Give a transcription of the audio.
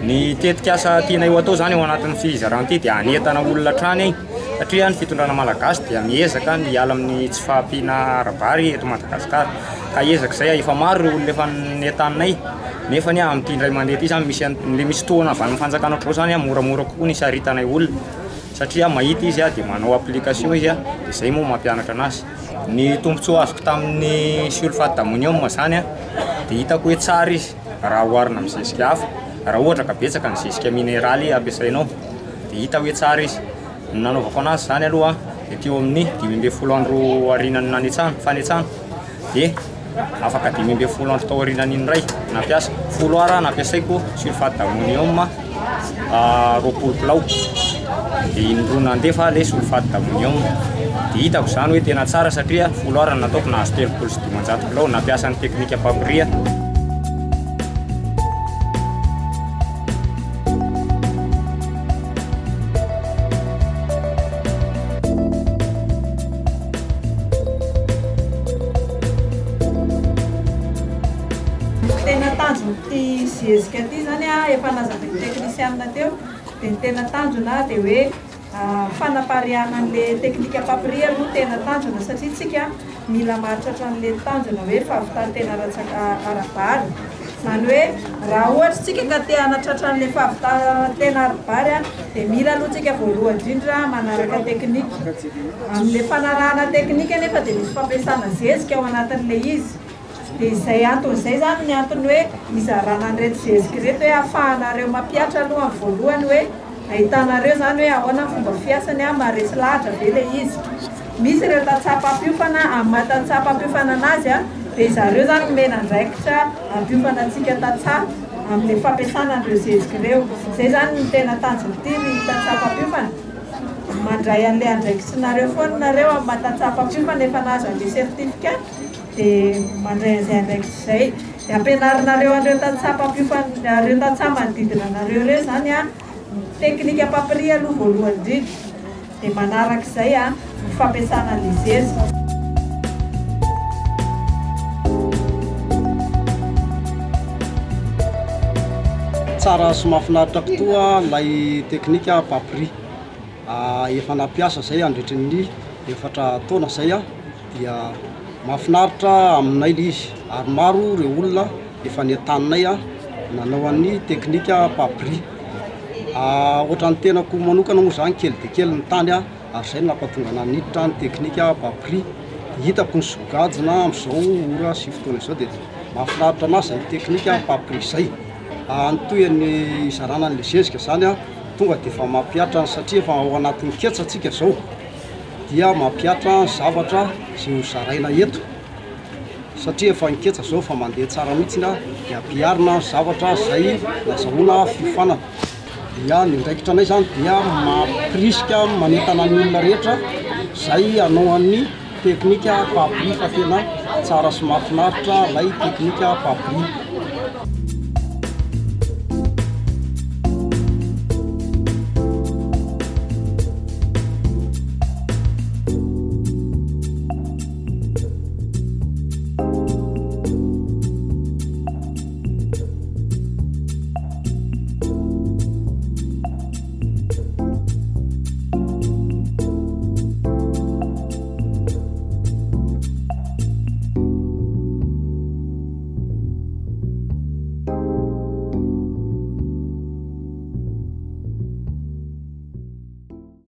Ny tetikasa tianay ho atao izany ao anatin'ny fizarana ity dia hanentana olona hatrany satria ny fitondrana malagasy dia miezaka ny hiala amin'ny tsy fahampiana ara-bary eto Madagasikara. Ka ezaka izay, efa maro ireo olona efa nentaninay nefa ny amin'ity indray mandeha ity izany misy an- le misy tohana avy amin'ny fanjakana ohatr'izao izany moramora kokoa ny hisaritanay olona satria mahita izy dia manao application izy dia izay moa mampianatra anazy. Ny tombontsoa azoko tamin'ny sulfate d'ammonium izany dia hitako hoe tsara izy raha oharina amin'ny zezika hafa, raha ohatra ka betsaka ny zezika mineraly ampiasainao dia hita hoe tsara izy. Ny nanaovako anazy izany aloha dia teo amin'ny 15 andro aorianan'ny nanetsana, fanetsana dia afaka 15 andro tao aorianan'iny indray nampiasa. Folo ara nampiasaiko sulfate d'ammonium 20 kilao dia indroa nandefa ilay sulfate d'ammonium dia hitako izany hoe tena tsara satria folo ara no nataoko nahazo 530 kilao nampiasa ny teknika papiria. Ny tena tanjon'ity zezika ity izany efa nazavain'ny teknisianina teo dia ny tena tanjona dia hoe fanapariahana an'ilay teknika papiria aloha tena tanjona satria tsika mila mahatratra an'ilay tanjona hoe fahavitan-tena ara-bary. Izany hoe raha ohatra isika ka te hanatratra an'ilay fahavitan-tena ara-bary dia mila aloha tsika voalohany indrindra manaraka teknika. Amin'ilay fanarahana teknika nefa dia misy fampiasana zezika ao anatin'ilay izy. Dia izay antony izay izany ny antony hoe hizarana an'ireto zezika ireto hoe ahafahanareo mampihatra aloha amin'ny voalohany hoe ahitanareo izany hoe ahoana ny fomba fiasany, maharesy lahatra ve ilay izy. Misy ireo tantsaha mpampiofana, amin'ny maha tantsaha mpampiofana anazy dia izareo izany nomena andraikitra hampiofana antsika tantsaha amin'ilay fampiasana an'ireo zezika ireo. Izay izany no tena tanjon'ity ry tantsaha mpampiofana. Mandray an'ilay andraikitrinareo foana nareo amin'ny maha tantsaha mpampiofana efa nahazo an'ilay certificat dia mandray an'izay andraikitra izay. Dia ampianarinareo an'ireo tantsaha mpampiofana, ireo tantsaha manodidina anareo ireo izany ny teknika papiria aloha voalohany indrindra. Dia manaraka izay ny fampiasana ny zezika. Tsara sy mahafinaritra tokoa ilay teknika papri. Efa nampiasa izay handritry ny efatra taona izay aho dia mahafinaritra aminay ilay izy ary maro ireo olona efa nentaninay nanao an'ny teknika papri. Ohatran'ny tenako manokana moa zany kely dia kely ny tany ary zay no nampatonga anah niditra ny teknika bas prix, hitako ny songajina amin'izao ora sy fotoana izao dia mahafinaritra anah zay teknika bas prix zay, ny tohin'ny hizarana an'le zezika zany an tonga dia efa mampihatra ny satria efa ao anatin'ny ketsa tsika zao dia mampihatra ny zavatra zay ho zaraina eto. Satria efa ny ketsa zao efa mandeha tsara mihitsy dia ampiharina ny zavatra izay nazahoana fiofanana. Dia ny andraikitra anay zany dia mampirisika manentana ny olona rehetra izay hanao an'ny teknika Papri fa tena tsara sy mahafinaritra ilay teknika Papri.